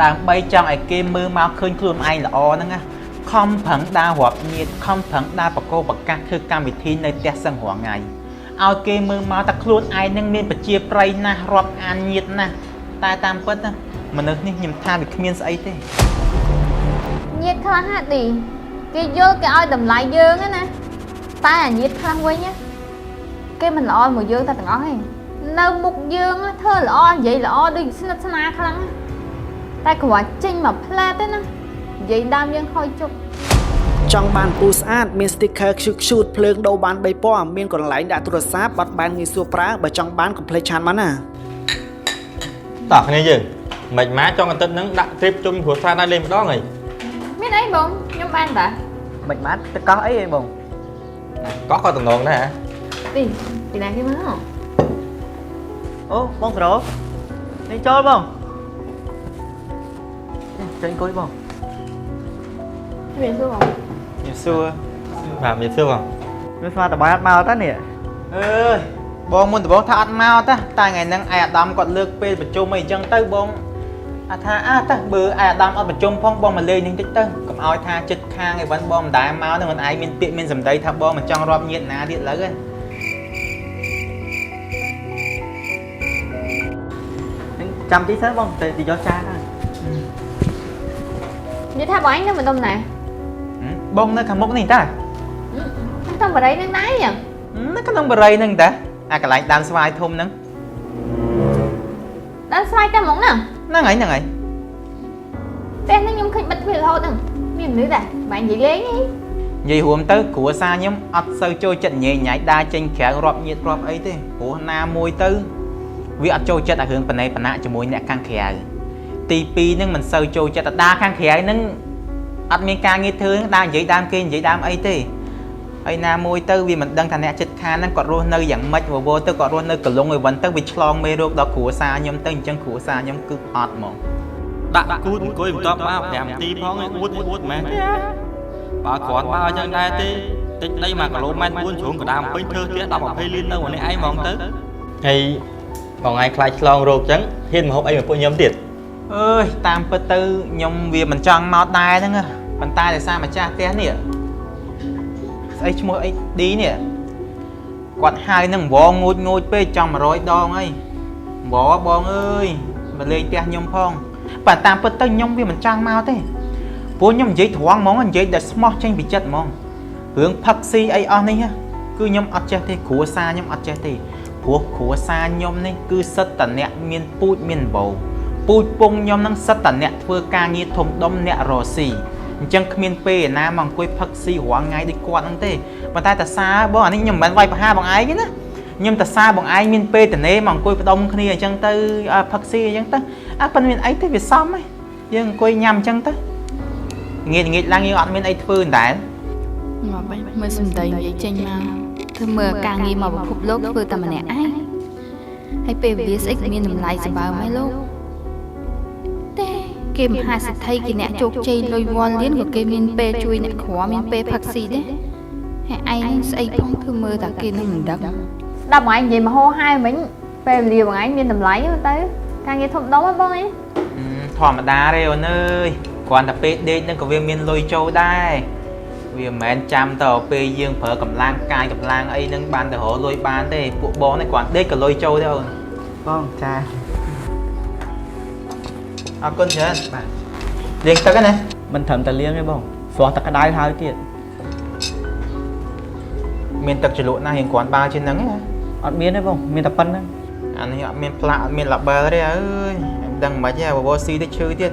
ដើម្បីចង់ឲ្យគេមើលមកឃើញខ្លួនឯងល្អហ្នឹងណាខំប្រឹងដើររាប់ញាតខំប្រឹងដើរបកោប្រកាសធ្វើកម្មវិធីនៅផ្ទះសឹងរាល់ថ្ងៃឲ្យគេមើលមកថាខ្លួនឯងនឹងមានប្រជាប្រិយណាស់រាប់អានញាតណាស់តែតាមពិតណាមនុស្សនេះខ្ញុំថាវាគ្មានស្អីទេ ញាតខ្លះហាឌីគេយល់គេឲ្យតម្លៃយើងហ្នឹងណាតែអាញាតខ្លះវិញណាគេមិនល្អមួយយើងតែទាំងអស់ទេនៅមុខយើងណាធ្វើល្អនិយាយល្អដូចស្និទ្ធស្នាលខ្លាំងណាតែគ្រាន់ចេញមកផ្លែទេណានិយាយដើមយើងហុយជប់ ចង់បានពូស្អាតមាន sticker ខ្ជូតខ្ជូតភ្លើងដូរបាន3ពណ៌មានកន្លែងដាក់ទូរស័ព្ទបត់បែនងាយស្រួលប្រើបើចង់បានកុំភ្លេច chat មកណា តោះគ្នាយើងមិនម៉ាចង់អាទិត្យហ្នឹងដាក់ trip ជុំគ្រួសារដែរលេងម្ដងហី មានអីបងខ្ញុំបានតា មិនបានទៅកោះអីឯងបង កោះក៏តំណងដែរហ៎ ទីពីណាគេមក អូបងប្រូនេះចូលបងនេះចេញអង្គុយបង មានសួរបង ខ្ញុំសួរ បាទមានសួរបង មានស្មាតបាយអត់មកតានេះ អើយបងមុនដំបូងថាអត់មកតាតែថ្ងៃហ្នឹងឯអាដាមគាត់លើកពេលប្រជុំអីចឹងទៅបងអាថាអាតាបើឯអាដាមអត់ប្រជុំផងបងមកលេងនេះតិចទៅកុំឲ្យថាចិត្តខាងអីវ៉ាន់បងមិនដែលមកហ្នឹងមិនឯងមានពាក្យមានសម្ដីថាបងមិនចង់រាប់ញាតណាទៀតឥឡូវហ្នឹង នឹងចាំតិចសិនបងទៅយកចានហ្នឹង និយាយថាបងឯងនៅម្ដុំណា បងនៅខាងមុខនេះតា តាមបរិយនឹងដែរយ៉ាង នៅក្នុងបរិយហ្នឹងតាអាកន្លែងដើមស្វាយធំហ្នឹង ដល់ស្វាយតែហ្មងហ្នឹង ហ្នឹងហើយហ្នឹងហើយ ផ្ទះហ្នឹងខ្ញុំឃើញបិទទ្វាររហូតហ្នឹងមានមនុស្សដែរបងនិយាយលេងអី និយាយរួមទៅគ្រួសារខ្ញុំអត់សូវចូលចិត្តញ៉ៃញ៉ៃដើរចេញក្រៅរាប់ញាតរាប់អីទេព្រោះណាមួយទៅវាអត់ចូលចិត្តអារឿងបណេបណៈជាមួយអ្នកខាងក្រៅទី2ហ្នឹងមិនសូវចូលចិត្តដើរខាងក្រៅហ្នឹងអត់មានការងារធ្វើហ្នឹងដើរនិយាយដើមគេនិយាយដើមអីទេហើយណាមួយទៅវាមិនដឹងថាអ្នកចិត្តខានហ្នឹងគាត់រស់នៅយ៉ាងម៉េចវវទៅគាត់រស់នៅកលងអីវ៉ាន់ទៅវាឆ្លងមេរោគដល់គ្រួសារខ្ញុំទៅអញ្ចឹងគ្រួសារខ្ញុំគឺអត់ហ្មង ដាក់គូតអង្គុយបន្ទាប់មក5នាទីផងឯងអួតអួតមែនទេបើគ្រាន់បើអញ្ចឹងដែរទេតិចដី1គីឡូម៉ែត្រ4ជ្រុងកដាមពេញធ្វើផ្ទះ10 20លាននៅម្នាក់ឯងហ្មងទៅហើយបងឯងខ្លាចឆ្លងរោគអញ្ចឹងហ៊ានមកហូបអីមកពួកខ្ញុំទៀត អើយតាមពិតទៅខ្ញុំវាមិនចង់មកដែរហ្នឹងណាប៉ុន្តែដោយសារម្ចាស់ផ្ទះនេះស្អីឈ្មោះអីឌីនេះគាត់ហៅនឹងវងងូចងូចពេកចង់100ដងហើយវបងអើយមកលេងផ្ទះខ្ញុំផងប៉ុន្តែតាមពិតទៅខ្ញុំវាមិនចង់មកទេព្រោះខ្ញុំនិយាយត្រង់ហ្មងនិយាយដែលស្មោះចេញពីចិត្តហ្មងរឿងផឹកស៊ីអីអស់នេះណាគឺខ្ញុំអត់ចេះទេគ្រួសារខ្ញុំអត់ចេះទេព្រោះគ្រួសារខ្ញុំនេះគឺសិតតអ្នកមានពូជមានបោ ពូជពងខ្ញុំនឹងសិតតអ្នកធ្វើការងារធំដុំអ្នករស់ស៊ីអញ្ចឹងគ្មានពេលឯណាមកអង្គុយផឹកស៊ីរាល់ថ្ងៃដូចគាត់ហ្នឹងទេប៉ុន្តែតាសាបងអានេះខ្ញុំមិនមែនវាយប្រហារបងឯងទេណាខ្ញុំតាសាបងឯងមានពេលតនេមកអង្គុយផ្ដុំគ្នាអញ្ចឹងទៅអើផឹកស៊ីអញ្ចឹងទៅអើប៉ុន្តែមានអីទេវាសមហ៎យើងអង្គុយញ៉ាំអញ្ចឹងទៅងាយងាយឡើងយើងអត់មានអីធ្វើមិនដែរ ងាប់ហើយមើលសំដីនិយាយចេញមកធ្វើមើលការងារមកពិភពលោកធ្វើតែម្នាក់ឯងហើយពេលវេលាស្អីក៏មានតម្លៃសម្បើមហ៎លោកទេគេមហាសេដ្ឋីគេអ្នកជោគជ័យលុយវ៉ាន់លានក៏គេមានពេលជួយអ្នកក្រមានពេលផឹកស៊ីដែរហើយឯងនឹងស្អីផងធ្វើមើលតែគេនឹងមិនដឹង ស្ដាប់បងឯងនិយាយមហោហែមិញពេលវេលាបងឯងមានតម្លៃហ្នឹងទៅការងារធំដុំហ្នឹងបងឯង ធម្មតាទេអូនអើយគ្រាន់តែពេលដេកហ្នឹងក៏វាមានលុយចូលដែរវាមិនមែនចាំតពេលយើងប្រើកម្លាំងកាយកម្លាំងអីហ្នឹងបានទៅរកលុយបានទេពួកបងនេះគ្រាន់ដេកក៏លុយចូលដែរអូន បងចា អរគុណច្រើនបាទលាងទឹកហ្នឹងណា មិនត្រឹមតែលាងទេបងស្រស់ទឹកក្តៅហើយទៀត មានទឹកជ្រលក់ណាស់រៀងគ្រាន់បើជាងហ្នឹងឯងណា អត់មានទេបងមានតែប៉ុណ្្នឹង អានេះអត់មានផ្លាកអត់មានឡាបែលទេអើយមិនដឹងមិនទេបបរស៊ីទៅឈឺទៀត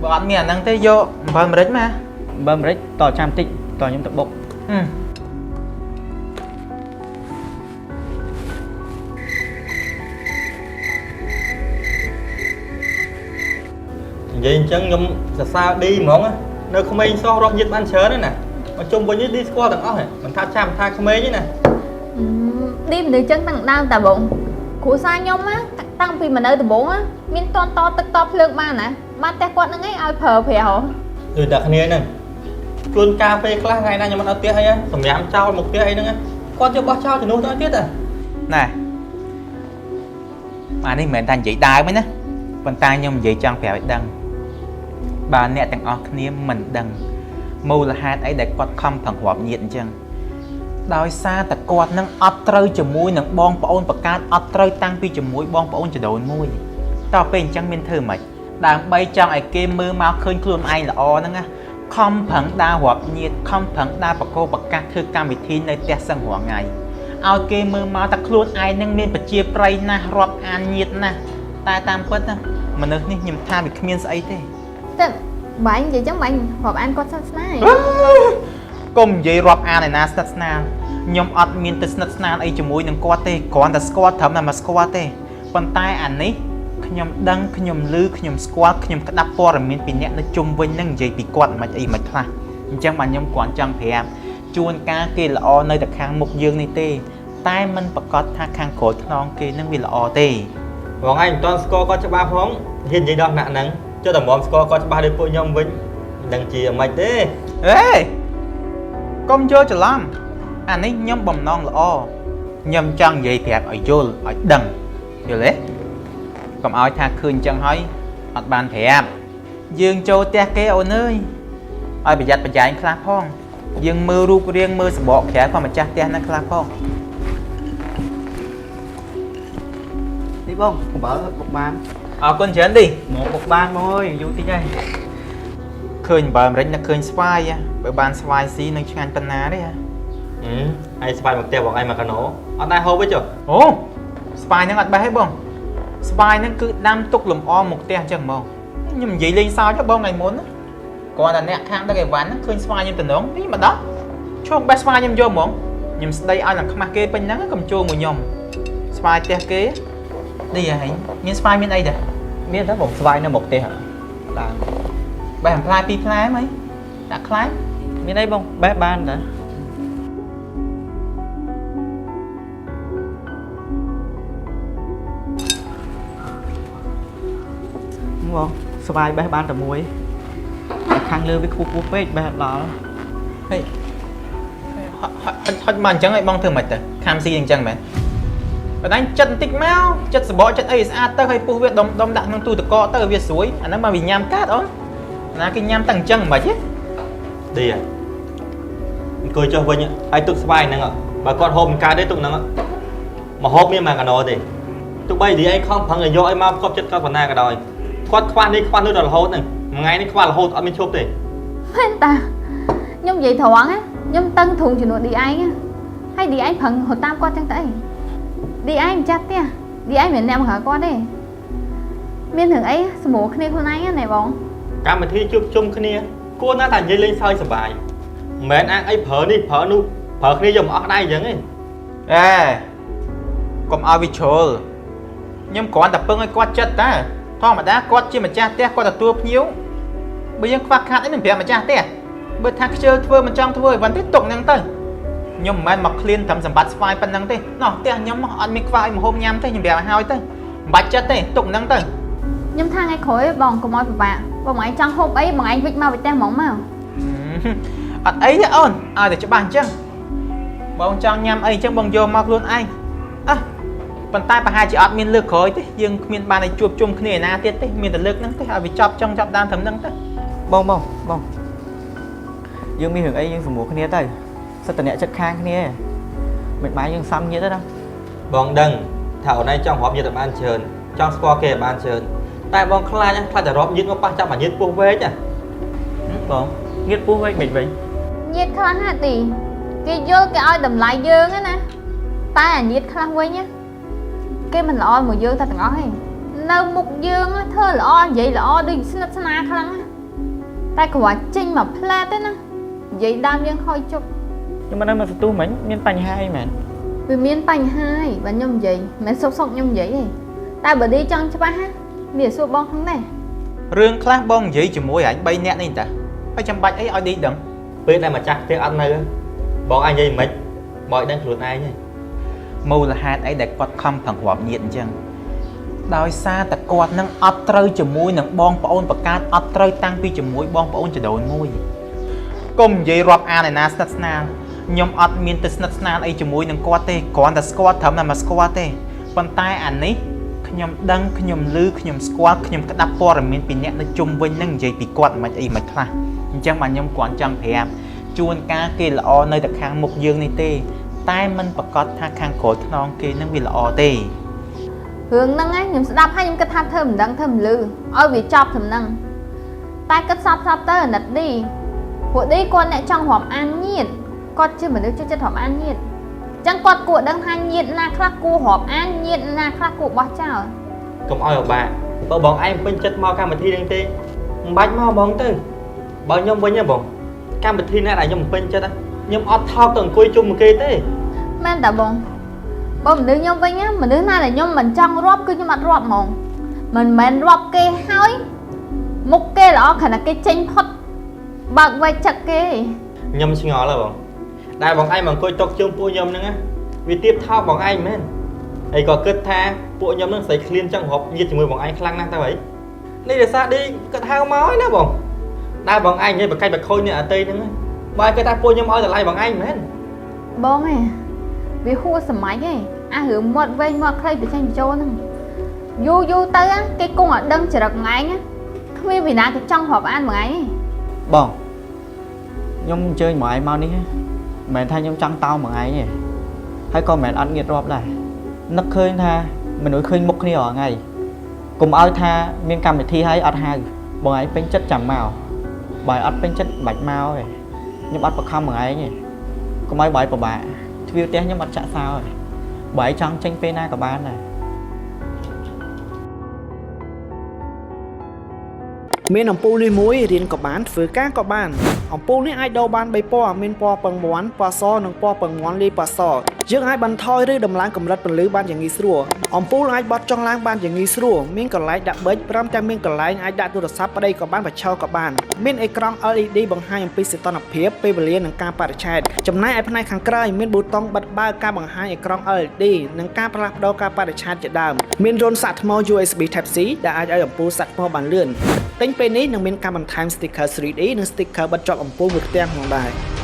បើអត់មានអាហ្នឹងទេយកអំបិលម្រេចមក បើម្រេចតចាំតិចតខ្ញុំទៅបុក ហឹម និយាយអញ្ចឹងខ្ញុំសរសើរឌីហ្មងណានៅក្មេងសោះរាប់ញាតបានច្រើនណាស់ណាមកជុំវិញនេះឌីស្គាល់ទាំងអស់ហ៎មិនថាចាំថាក្មេងទេណា ឌីមនុស្សចឹងតាំងដើមតាបងគ្រួសារខ្ញុំណាតាំងពីមកនៅដំបូងណាមានតន់តទឹកតភ្លើងបានណាបានផ្ទះគាត់ហ្នឹងឯងឲ្យប្រើប្រាស់ហ៎ ដូចតែគ្នាហ្នឹងជួនកាលពេលខ្លះថ្ងៃណាខ្ញុំអត់ដល់ផ្ទះអីសម្រាមចោលមកផ្ទះអីហ្នឹងគាត់យកបោះចោលជំនួសទៅទៀត ណែអានេះមិនមែនថានិយាយដើមទេណា ប៉ុន្តែខ្ញុំនិយាយចង់ប្រាប់ឲ្យដឹងបើអ្នកទាំងអស់គ្នាមិនដឹងមូលហេតុអីដែលគាត់ខំប្រឹងរាប់ញាតិអញ្ចឹងដោយសារតែគាត់នឹងអត់ត្រូវជាមួយនឹងបងប្អូនបកើតអត់ត្រូវតាំងពីជាមួយបងប្អូនចដូនមួយតោះពេលអញ្ចឹងមានធ្វើម៉េចដើម្បីចង់ឲ្យគេមើលមកឃើញខ្លួនឯងល្អហ្នឹងណាខំប្រឹងដើររាប់ញាតិខំប្រឹងដើរបកគោប្រកាសធ្វើកម្មវិធីនៅផ្ទះសឹងរាល់ថ្ងៃឲ្យគេមើលមកថាខ្លួនឯងនឹងមានប្រជាប្រិយណាស់រាប់អានញាតិណាស់តែតាមពិតណាមនុស្សនេះខ្ញុំថាវាគ្មានស្អីទេ តែបាញ់និយាយចឹងបាញ់រាប់អានគាត់ស្និទ្ធស្នាល កុំនិយាយរាប់អានឯណាស្និទ្ធស្នាលខ្ញុំអត់មានទៅស្និទ្ធស្នាលអីជាមួយនឹងគាត់ទេគ្រាន់តែស្គាល់ត្រឹមតែមកស្គាល់ទេប៉ុន្តែអានេះខ្ញុំដឹងខ្ញុំឮខ្ញុំស្គាល់ខ្ញុំក្តាប់ព័ត៌មានពីអ្នកនៅជុំវិញនឹងនិយាយពីគាត់មិនអីមិនខ្លះអញ្ចឹងបាទខ្ញុំគ្រាន់ចង់ប្រាប់ជួនកាលគេល្អនៅតែខាងមុខយើងនេះទេ តែมันប្រកាសថាខាងក្រោយខ្នងគេនឹងវាល្អទេ បងឯងមិនទាន់ស្គាល់គាត់ច្បាស់ផងហ៊ាននិយាយដល់ថ្នាក់ហ្នឹងចុះតែមុំស្គាល់គាត់ច្បាស់ដូចពួកខ្ញុំវិញមិនដឹងជាមិនទេ អេកុំយល់ច្រឡំអានេះខ្ញុំបំណងល្អខ្ញុំចង់និយាយប្រាប់ឲ្យយល់ឲ្យដឹងយល់ទេកុំឲ្យថាឃើញអញ្ចឹងហើយអត់បានប្រាប់យើងចូលផ្ទះគេអូនអើយឲ្យប្រយ័ត្នប្រយែងខ្លះផងយើងមើលរូបរាងមើលសម្បកក្រៅផងម្ចាស់ផ្ទះហ្នឹងខ្លះផង នេះបងអំបិលបុកបាន អរគុណច្រើនទី មកបុកបានមកអើយយូរតិចហើយ ឃើញបើម្រេចនឹកឃើញស្វាយហ៎បើបានស្វាយស៊ីនឹងឆ្ងាញ់ប៉ុណ្ណាទេហ៎ ហឹមឯងស្វាយមកផ្ទះបងឯងមកកណោអត់ដែរហូបទេចុះ អូស្វាយហ្នឹងអត់បេះទេបងស្វាយហ្នឹងគឺដាំទុកលំអមុខផ្ទះអញ្ចឹងហ្មងខ្ញុំនិយាយលេងសើចហ៎បងថ្ងៃមុនណាគ្រាន់តែអ្នកខាងដឹកអីវ៉ាន់ហ្នឹងឃើញស្វាយខ្ញុំតំណងនេះមកដល់ឈោងបេះស្វាយខ្ញុំយកហ្មងខ្ញុំស្ដីឲ្យឡើងខ្មាស់គេពេញហ្នឹងកុំចូលមួយខ្ញុំស្វាយផ្ទះគេនេះហែងមានស្វាយមានអីដែរ មានតែបងស្វាយនៅមុខផ្ទះដើម បេះមួយផ្លែពីរផ្លែហ្មងដាក់ខ្លែ មានអីបងបេះបានតាបងស្វាយបេះបានតែមួយតែខាងលើវាខ្ពស់ខ្ពស់ពេកបេះអត់ដល់ ហេហុចហុចមកអញ្ចឹងឲ្យបងធ្វើមិនទៅខាំស៊ីអញ្ចឹងមែនបណ្ដាញចិត្តបន្តិចមកចិត្តសបកចិត្តអីស្អាតទៅឲ្យពុះវាដុំដុំដាក់ក្នុងទូទឹកកកទៅវាស្រួយអាហ្នឹងមកវាញ៉ាំកាតអូនណាគេញ៉ាំតែអញ្ចឹងមិនហ៎ ឌីអង្គុយចុះវិញហើយទុកស្វាយហ្នឹងបើគាត់ហូបមិនកើតទេទុកហ្នឹងមកហូបមានមកកណោទេទោះបីឌីឯងខំប្រឹងឲ្យយកឲ្យមកផ្គប់ចិត្តគាត់ប៉ុណ្ណាក៏ដោយគាត់ខ្វះនេះខ្វះនោះដល់រហូតហ្នឹងមួយថ្ងៃនេះខ្វះរហូតអត់មានឈប់ទេ មែនតាខ្ញុំនិយាយត្រង់ណាខ្ញុំតឹងទ្រូងជំនួសឌីឯងណាហើយឌីឯងប្រឹងរត់តាមគាត់ចឹងទៅអីឌីឯងម្ចាស់ផ្ទះឌីឯងមិនមែនអ្នកបង្រើគាត់ទេមានរឿងអីសម្រួលគ្នាខ្លួនឯងណាណែបង កម្មវិធីជួបជុំគ្នាគួរណាស់តែនិយាយលេងសើចសប្បាយមិនមែនអាងអីប្រើនេះប្រើនោះប្រើគ្នាយកមកអស់ដៃអញ្ចឹងទេ អេកុំឲ្យវាជ្រុលខ្ញុំគ្រាន់តែពឹងឲ្យគាត់ចិត្តតាធម្មតាគាត់ជាម្ចាស់ផ្ទះគាត់ទទួលភ្ញៀវបើយើងខ្វះខាតអីនឹងប្រាប់ម្ចាស់ផ្ទះបើថាខ្ជិលធ្វើមិនចង់ធ្វើឲ្យវ៉ាន់ទេទុកហ្នឹងទៅខ្ញុំមិនមែនមកឃ្លានត្រឹមសម្បត្តិស្វាយប៉ុណ្ណឹងទេណោះផ្ទះខ្ញុំអត់មានខ្វះអីម្ហូបញ៉ាំទេខ្ញុំប្រាប់ឲ្យហើយទៅមិនបាច់ចិត្តទេទុកហ្នឹងទៅ ខ្ញុំថាថ្ងៃក្រោយបងកុំឲ្យពិបាកបងឯងចង់ហូបអីបងឯងវិចមកពីផ្ទះហ្មងមក អត់អីទេអូនឲ្យតែច្បាស់អញ្ចឹងបងចង់ញ៉ាំអីអញ្ចឹងបងយកមកខ្លួនឯងអះប៉ុន្តែប្រហែលជាអត់មានលើកក្រោយទេយើងគ្មានបានឲ្យជួបជុំគ្នាឯណាទៀតទេមានតែលើកហ្នឹងទេឲ្យវាចប់ចង់ចាប់ដើមត្រឹមហ្នឹងទៅ បងបងបងយើងមានរឿងអីយើងសម្រួលគ្នាទៅសិតតអ្នកចិត្តខាងគ្នាមិនបាយយើងសំញាតទេណា បងដឹងថាអូនឯងចង់រាប់ញាតិឲ្យបានច្រើនចង់ស្គាល់គេឲ្យបានច្រើនតែបងខ្លាចណាខ្លាចតែរាប់ញាតិមកប៉ះចាប់អាញាតិពោះវែកណា បងញាតពោះវិញមិនវិញ ញាតខ្លះណាទីគេយល់គេឲ្យតម្លៃយើងណាណាតែអាញាតខ្លះវិញណាគេមិនល្អមួយយើងតែទាំងអស់ទេនៅមុខយើងណាធ្វើល្អនិយាយល្អដូចស្និទ្ធស្នាលខ្លាំងណាតែគ្រាន់ចេញមកផ្លែតទេណានិយាយដើមយើងហុយជប់ ខ្ញុំមិនដឹងមកសន្ទុះមិញមានបញ្ហាអីមែន វាមានបញ្ហាហើយបើខ្ញុំនិយាយមិនមែនសុកសុកខ្ញុំនិយាយទេតែបើឌីចង់ច្បាស់ណាមានសួរបងហ្នឹងដែរ រឿងខ្លះបងនិយាយជាមួយអញ3នាក់នេះតាហើយចាំបាច់អីឲ្យឌីដឹង ពេលដែលម្ចាស់ផ្ទះអត់នៅបងឯងនិយាយមិនបងឲ្យដឹងខ្លួនឯងហី មូលហេតុអីដែលគាត់ខំប្រឹងរាប់ញាតិអញ្ចឹងដោយសារតែគាត់នឹងអត់ត្រូវជាមួយនឹងបងប្អូនបកើតអត់ត្រូវតាំងពីជាមួយបងប្អូនចដូនមួយកុំនិយាយរាប់អានឯណាស្និទ្ធស្នាលខ្ញុំអត់មានទៅស្និទ្ធស្នាលអីជាមួយនឹងគាត់ទេគ្រាន់តែស្គាល់ត្រឹមតែមកស្គាល់ទេប៉ុន្តែអានេះ ខ្ញុំដឹងខ្ញុំឮខ្ញុំស្គាល់ខ្ញុំក្តាប់ព័ត៌មានពីអ្នកនៅជុំវិញហ្នឹងនិយាយពីគាត់មិនអីមិនខ្លះអញ្ចឹងបាទខ្ញុំគ្រាន់ចង់ប្រាប់ជួនកាលគេល្អនៅតែខាងមុខយើងនេះទេ តែมันប្រកាសថាខាងក្រោយខ្នងគេហ្នឹងវាល្អទេ រឿងហ្នឹងណាខ្ញុំស្ដាប់ហើយខ្ញុំគិតថាធ្វើមិនដឹងធ្វើមិនលឺឲ្យវាចប់ត្រឹមហ្នឹងតែគិតសពសពទៅអាណិតឌីពួកឌីគាត់អ្នកចង់រាប់អានញាតគាត់ជាមនុស្សចូលចិត្តរាប់អានញាតអញ្ចឹងគាត់គួរដឹងថាញាតណាខ្លះគួររាប់អានញាតណាខ្លះគួរបោះចោល កុំឲ្យពិបាកបើបងឯងពេញចិត្តមកកម្មវិធីហ្នឹងទេមិនបាច់មកបងទៅបើខ្ញុំវិញហ៎បងកម្មវិធីណាដែលខ្ញុំមិនពេញចិត្តខ្ញុំអត់ថោកទៅអង្គុយជុំគេទេ មែនតាបងបើមនុស្សខ្ញុំវិញណាមនុស្សណាដែលខ្ញុំមិនចង់រាប់គឺខ្ញុំអត់រាប់ហ្មងមិនមែនរាប់គេហើយមុខគេល្អគ្រាន់តែគេចេញផុតបើកវែកចឹកគេ ខ្ញុំឆ្ងល់ហ៎បងដែលបងឯងមកអង្គុយតុកជុំពួកខ្ញុំហ្នឹងណាវាទៀបថោកបងឯងមែនហើយក៏គិតថាពួកខ្ញុំហ្នឹងស្រីឃ្លានចង់រាប់ញាតជាមួយបងឯងខ្លាំងណាស់ទៅហីនេះដោយសារឌីគាត់ហៅមកហើយណាបងដែលបងឯងនិយាយបកាច់បខូចនេះអតីហ្នឹងបើគេថាពួកខ្ញុំឲ្យតម្លៃបងឯងមែន បងឯងវាហួសសម័យឯងអារឿងមាត់វែងមាត់ខ្លីបញ្ចេញបញ្ចូលហ្នឹងយូរយូរទៅណាគេគង់ឲ្យដឹងចរិតមួយឯងណាគ្មានវិណាគេចង់រាប់អានមួយឯងទេ បងខ្ញុំអញ្ជើញមកឯងមកនេះមិនមែនថាខ្ញុំចង់តោមកឯងទេហើយក៏មិនមែនអត់ងៀតរាប់ដែរនឹកឃើញថាមនុស្សឃើញមុខគ្នារាល់ថ្ងៃកុំឲ្យថាមានកម្មវិធីហើយអត់ហៅបងឯងពេញចិត្តចាំមកបើអត់ពេញចិត្តមិនបាច់មកទេខ្ញុំអត់បខំមកឯងទេកុំឲ្យបាយពិបាកទ្វារផ្ទះខ្ញុំអត់ចាក់សោទេបើឯងចង់ចេញពេលណាក៏បានដែរ មានអំពូលនេះមួយរៀនក៏បានធ្វើការក៏បានអំពូលនេះអាចដូរបាន3ពណ៌មានពណ៌ពឹងមាន់ពណ៌សនិងពណ៌ពឹងមាន់លាយពណ៌សយើងអាចបន្ថយឬដំឡើងកម្រិតពន្លឺបានយ៉ាងងាយស្រួលអំពូលអាចបត់ចុះឡើងបានយ៉ាងងាយស្រួលមានកន្លែងដាក់ប៊ិចព្រមទាំងមានកន្លែងអាចដាក់ទូរស័ព្ទប្តីក៏បានបញ្ឈរក៏បានមានអេក្រង់ LED បង្ហាញអំពីសីតុណ្ហភាពពេលវេលានិងការបរិច្ឆេទចំណែកឯផ្នែកខាងក្រោយមានប៊ូតុងបិទបើកការបង្ហាញអេក្រង់ LED និងការផ្លាស់ប្ដូរការបរិច្ឆេទជាដើមមានរន្ធសាកថ្ម USB Type C ដែលអាចឲ្យអំពូលសាកថ្មបានលឿនទិញពេលនេះនឹងមានការបន្ថែម sticker 3D និង sticker បិទជាប់អំពូលមួយផ្ទាំងផងដែរ។